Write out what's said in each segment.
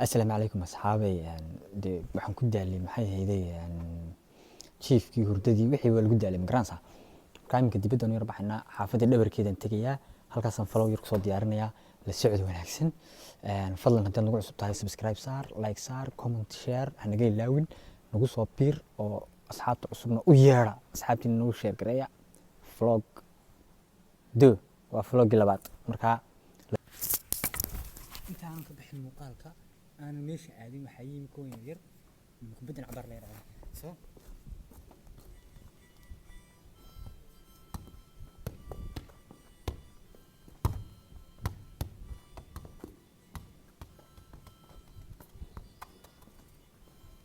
Assalaamu calaykum asxaabay. Dee waxaan ku daalay, maxay ahayday, jiifkii, hurdadii, wixii waa lagu daalay, ma garanaysaa? Markaa iminka dibaddan yar baxaynaa, xaafadda dhabarkeedan tegayaa, halkaasaan vlog yar kusoo diyaarinayaa. La socod wanaagsan. Fadlan haddaad nagu cusub tahay, subscribe saar, like saar, comment, share hanaga ilaawin, nagu soo biir oo asxaabta cusubna u yeedha, asxaabtiina nagu share gareeya. Vlog do waa vloggii labaad. Markaa intaanan ka bixin muuqaalka, aanan meesha aadin, waxaa yimi kuwan yar kubaddan cabaar la yaraada so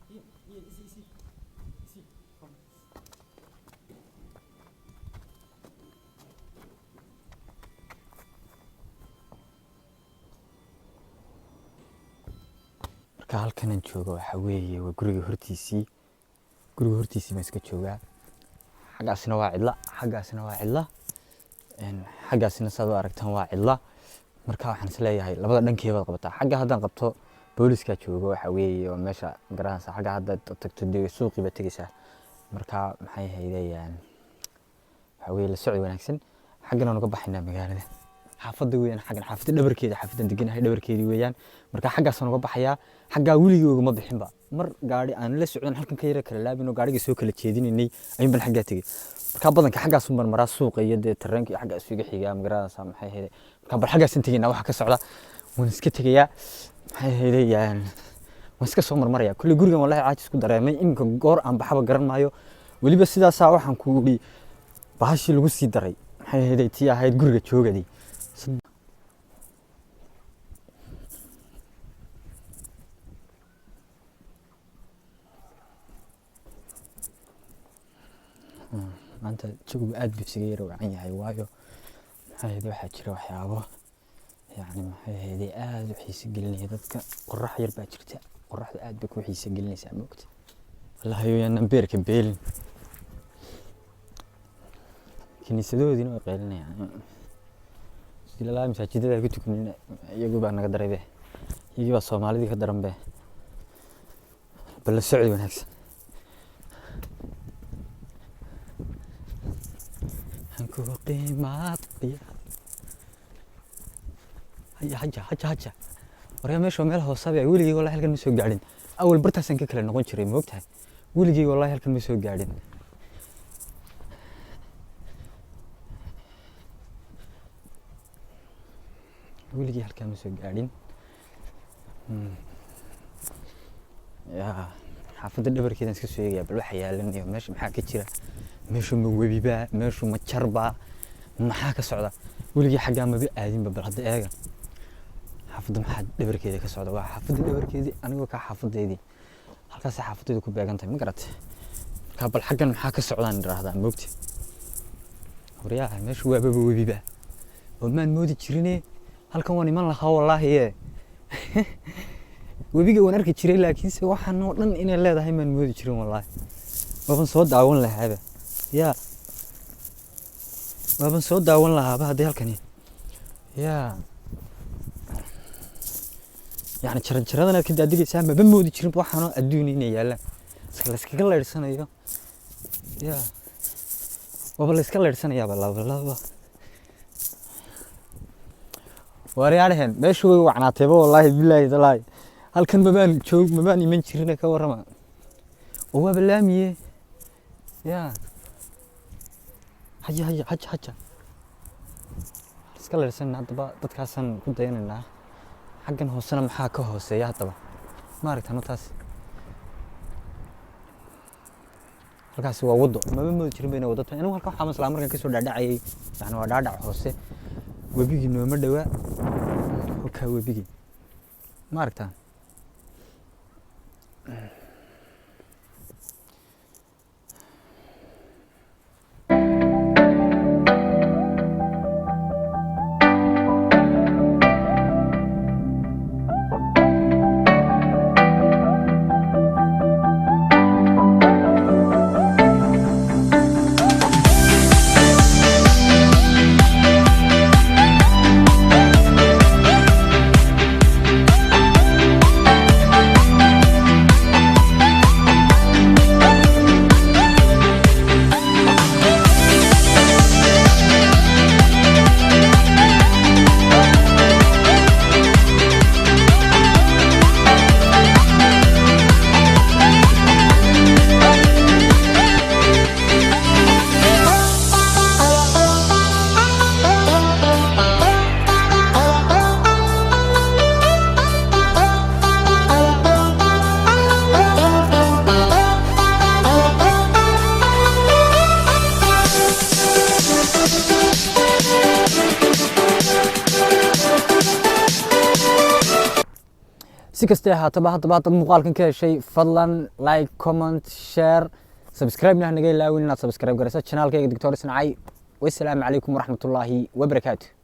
Hier, hier, ici, ici, ici, kom. Marka halkanan joogo waxaa weeye waa guriga hortiisii. Guriga hortiisii baan iska joogaa. Xaggaasina waa cidla, xaggaasina waa cidla, xaggaasina saad u aragtaan waa cidla. Marka waxaan is leeyahay labada dhankeebaad qabataa. Xagga haddaan qabto booliskaa joogo, waxa weeye waa meesha magaranaysa. Xagga haddaad tagto dee suuqii baad tegeysaa. Marka maxay haydayaan, waxaa weeye la socod wanaagsan. Xaggan aan uga baxaynaa magaalada, xaafadda weeyaan. Xaggan xaafadda dhabarkeeda, xaafaddan deganahay dhabarkeedii weeyaan. Marka xaggaasaan uga baxayaa. Xaggaa weligii ugama bixinba. Mar gaari aan la socdan halkan ka yara kala laabin oo gaariga soo kala jeedinaynay ayuun baan xaggaa tegey. Marka badanka xaggaasun baan maraa, suuqa iyo dee tareenka iyo xaggaas iga xigaa, magaranaysaa? Maxay hayday, marka bal xaggaasan tegaynaa, waxa ka socda waan iska tegayaa. Maxay hayday, waan iska soo marmaraya. Kulley gurigan wallahi caajis ku dareemay. Iminka goor aan baxaba garan maayo. Weliba sidaasaa waxaan ku idhi bahashii lagu sii daray, maxay hayday, tii ahayd guriga joogadii. Maanta jawigu aad buu isaga yara wacan yahay, waayo maxay ahayd, waxaa jira waxyaabo yacni maxay ahayd aad u xiisa gelinaya dadka. Qorax yar baa jirta, qoraxda aad bay ku xiisa gelinaysaa, moogta? Wallahi yaanan beerka beelin. Kiniisadahoodiina way qaylinayaan, sidii lalaa masaajidada ku tukanin. Iyagu baa naga daray be, iyagii baa Soomaalidii ka daran be. Bal la socod wanaagsan. Ku qiimaad haya haja haja haja. Waryaa, meesha waa meel hoosabe. Weligay wallahi halkan ma soo gaadhin. Awal bartaasaan ka kala noqon jiray, ma ogtahay? Weligay wallahi halkan ma soo gaadhin. Weligay halkan ma soo gaadhin. Ya xaafadda dhabarkeedaan iska soo eegaya, bal waxa yaalan iyo meesha maxaa ka jira. Meeshu ma webibaa? Meeshu ma jarbaa? Maxaa ka socda? Weligii xaggaa maba aadinba. Bal hadda eega xaafadda maxaa dhabarkeeda ka socda. Waa xaafadda dhabarkeedii, anigoo kaa xaafadeydii halkaasay xaafadeydu ku beegan tahay, ma garatay? Marka bal xaggan maxaa ka socdaan idhaahdaa, moogti? Waryaa, meeshu waababa webiba oo maan moodi jirine. Halkan waan iman lahaa wallaahi e, webiga waan arki jiray, laakiinse waxaan oo dhan inay leedahay maan moodi jirin wallaahi. Waaban soo daawan lahaaba, ya waaban soo daawan lahaaba haddii halkani ya yani jaranjaradan aad ka daadigaysaa maba moodi jirin waxaanoo adduun inay yaalaan. Iska layskaga leydhsanayo, ya waaba layska leydhsanayaaba. Laba laba waaryaadhaheen, meeshu way wacnaatayba wallaahi bilaahi talaahi. Halkan mabaan joog, mabaan iman jirine, ka warrama oo waaba laamiye. Ya haja haja haja haja, iska leydhsanayna haddaba, dadkaasaan ku dayanaynaa. Xaggan hoosena maxaa ka hooseeya haddaba? Ma aragtaan taas? Halkaasi waa waddo, maba moodi jirin bayna waddo tahay. Anigu halkan waxaa maslaa markaan kasoo dhaadhacayay, yani waa dhaadhac hoose. Webigii nooma dhowaa, halkaa webigii ma aragtaan? Si kastay ahaataba, haddaba haddaad muuqaalkan ka heshay, fadlan like, comment, share, subscribe-na hanaga ilaawin inaad subscribe garayso channelkayga Doctor Isnacay. Wasalaamu calaykum waraxmatullaahi wabarakaatu.